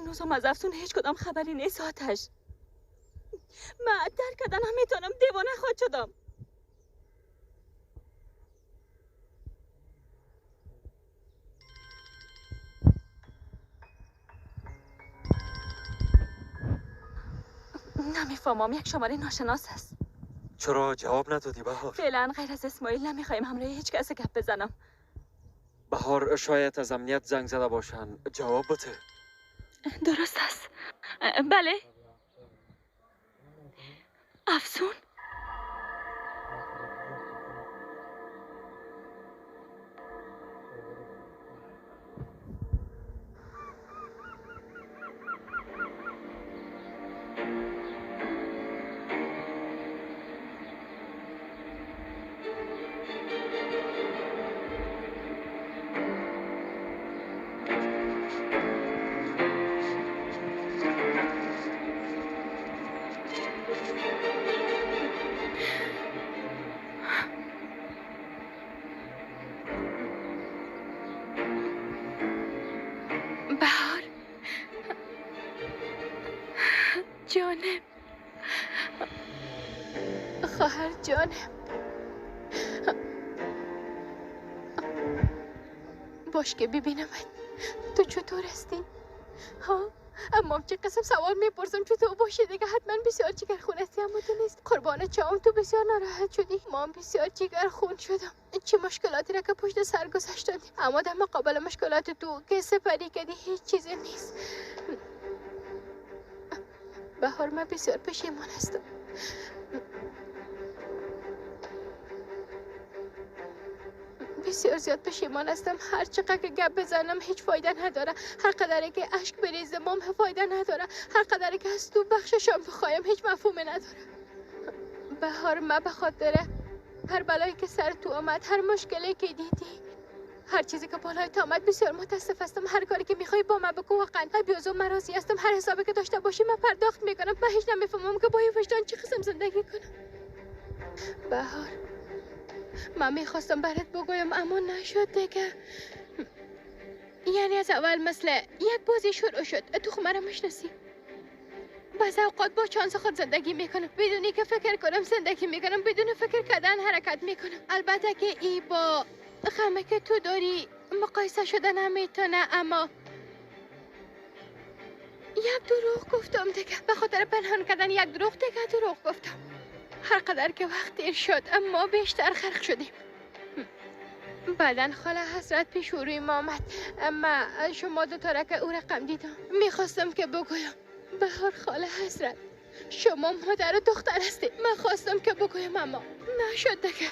هنوزم از افسون هیچ کدام خبری نیست آتش. من درک کردن نمیتونم، دیوانه خود شدم. نمیفهمم، یک شماره ناشناس است. چرا جواب ندادی بهار؟ فعلا غیر از اسماعیل نمیخوایم همراه هیچ کس گپ بزنم. بهار شاید از امنیت زنگ زده باشن، جواب بده. درست است. بله. افسون؟ بهار جانم، خواهر جانم، باش که ببینمت. تو چطور هستی؟ ها؟ اما چه قسم سوال میپرسم چطور باشی دیگه؟ حتما بسیار جگر خون هستی، اما تو نیست. قربان چام، تو بسیار ناراحت شدی. ما هم بسیار جگر خون شدم. چه مشکلاتی را که پشت سر گذاشتندیم، اما در مقابل مشکلات تو که سپری کردی هیچ چیزی نیست. بهار من بسیار پشیمان هستم. بسیار زیاد پشیمان هستم. هر چقدر که گپ بزنم هیچ فایده نداره. هر قدر که اشک بریزم هم فایده نداره. هر قدر که از تو بخششم بخوایم هیچ مفهومی نداره. بهار من به خاطر هر بلایی که سر تو آمد، هر مشکلی که دیدی، هر چیزی که بالای تو آمد بسیار متاسف هستم. هر کاری که میخوای با من بکن، واقعا بیازو من راضی هستم. هر حسابی که داشته باشی من پرداخت میکنم. من هیچ نمیفهمم که با این وجدان چه قسم زندگی کنم. بهار من میخواستم برات بگویم اما نشد دیگه. یعنی از اول مثل یک بازی شروع شد. تو خو مرا میشناسی. بعض اوقات با چانس خود زندگی میکنم، بدونی که فکر کنم زندگی میکنم، بدون فکر کردن حرکت میکنم. البته که ای با غمه که تو داری مقایسه شده نمیتونه، اما یک دروغ گفتم دیگه. به خاطر پنهان کردن یک دروغ دیگه دروغ گفتم. هر قدر که وقت دیر شد اما بیشتر غرق شدیم. بعدن خاله حسرت پیش روی ما آمد، اما شما دو تا را که او رقم دیدم میخواستم که بگویم بهار خاله حسرت شما مادر و دختر هستید. من خواستم که بگویم اما نشد دیگه.